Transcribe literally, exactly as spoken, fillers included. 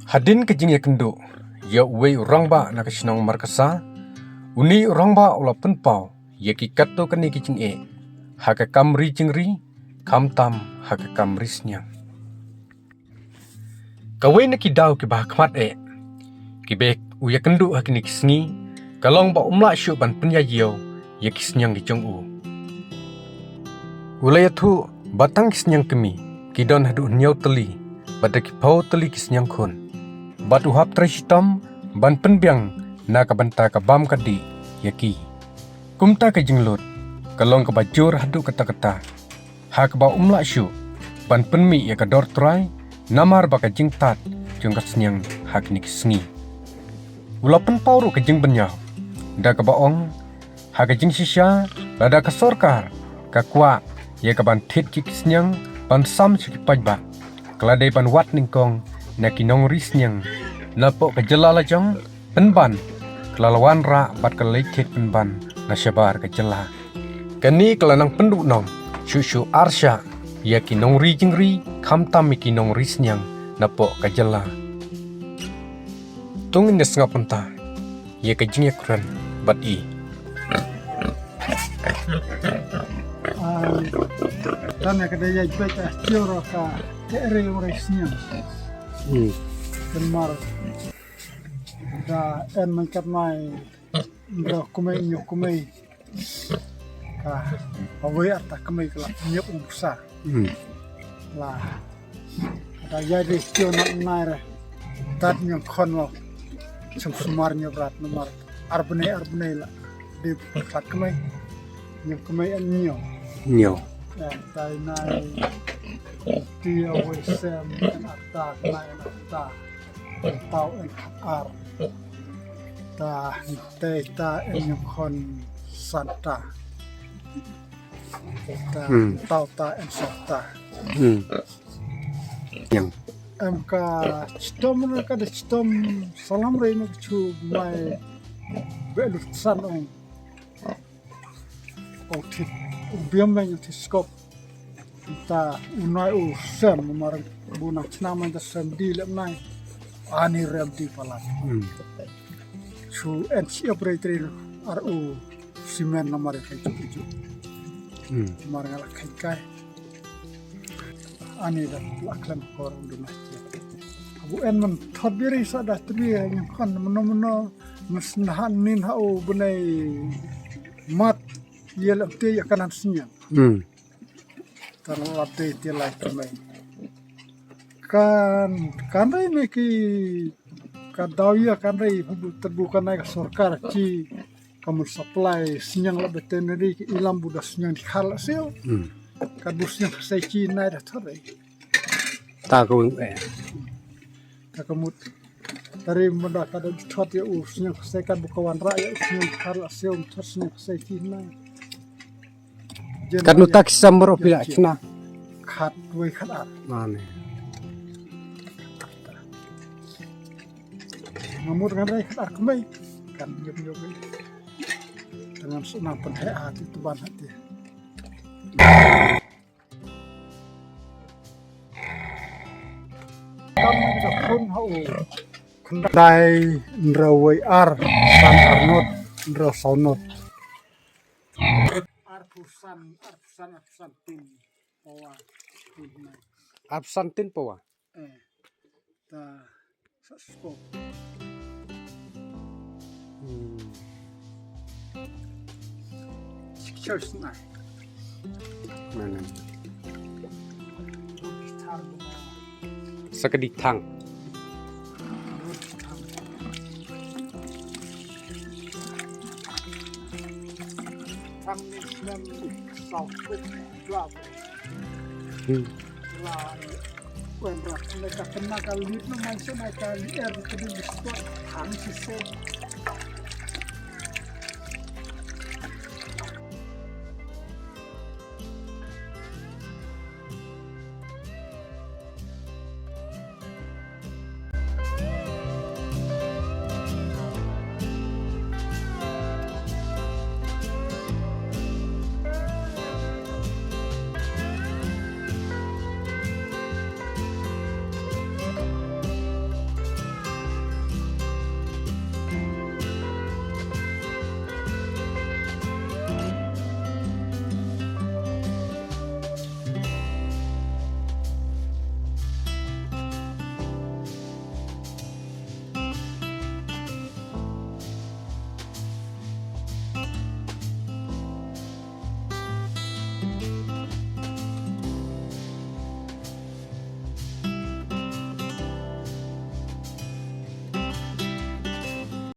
Hadien ka jingïakynduh ïa uwei u rangbah na ka shnong Markasa, une u rangbah u la pynpaw ïa ki katto katne ki jingeh ha ka kam ri jingri, khamtam ha ka kam ri sniang. Kawei na ki daw kiba ha khmat eh, kiba u ïakynduh ha kine ki sngi, ka long ba um lah shuh ban pynïaid ïew ïa ki sniang ki jong u. U la ïathuh ba tang ki sniang kmie ki don haduh hynñiew tylli, bad da ki phew tylli ki sniang khun. Bad u hap trei shitom ban pynbiang na ka bynta ka bam ka dih ïa ki. Kumta ka jinglut ka long kaba jur haduh katta katta, ha kaba um lah shuh ban pynmih ïa ka dor trai, namar ba ka jingtad jong ka sniang ha kine ki sngi. U la pynpaw ruh ka jingbynñiaw da kaba ong, ha ka jingshisha, lada ka sorkar ka kwah ïa ka ban thied ki sniang ban sam sha ki paidbah, ka la dei ban wad nyngkong na ki nongri sniang napoh ka jylla la jong, pynban ka la wan rah bad ka la leit thied pynban na shabar ka jylla. Kane ka la nang pynduhnong shuh shuh ar shah ïa ki nongri jingri, khamtam ïa ki nongri sniang napoh ka jylla. To ngin ïa sngap mynta ïa ka jingïakren bad i. Ai, tang ïa ka dei ïa jubek ka tiar ka te re ore sniang. Hmm. Kan mar da en man kat mai, bro kumai nyu kumai. Ka awei ata kumai kala nyep ung sa. Hmm. La. Da ïa de kio na nai re. Tat nyong khon lo. Sum sumar nyong brat namar. Ar bnei ar bnei la. De khat kmai. Nyong kmai an nyo. Nyo. Ya, tai nai. Ti awei sem an ata nai an ata. Tau an ar. Ta te ta an nyong khon santa. Ta hmm. Tau ta an santa. Hmm. Yang. Em ka chitom na ka de chitom salam re na chu mai be lu san ong. Ong thit biam mai thit skop. Ta unai u sem mar bu nang chna mai ta sem di lem nai. Ani rem di palat. Hmm. Chu en chi ap re tre ar u simen na mar kai chu chu. Hmm. Mar ngala kai kai. Ani da la khlem kor undun na. Abu en man thot biri sa da tri yang kan mano mano mas nahan nin ha u bunai mat yel am te ya kanan sinya. Hmm. Kan la te te lai kmai. Kan kan rai ne ki ka daw ya kan rai bu tabu kan ka sorkar ki ka mun supply sniang la veterinary ki ilam bu da sniang di khar la sel. Hmm. Ka bu sniang ka sai ki nai da thare. Ta ka wing eh. Ta ka mut tare mun da ka da thot ya u sniang ka sai ka bu ka wan ra ya u sniang khar la sel thot sniang ka sai ki nai. Kat nu tak sam ro pila chna. Khat wei khat ar. Mane. Mamut ngan rai khat ar kmai. Kan nyup nyup ni. Tangan senang pen he ati tuban hati. Kam ka phun ha u. Khyndai nrau wei ar san ar not nrau saw not. Arphew san, arphew san, arphew san tin pawa. Tin nai. Arphew san tin pawa. Eh. Ta sa skop. Hmm. Sik chau snai. Mana? Tar bana. Sa ka dik thang. Hmm.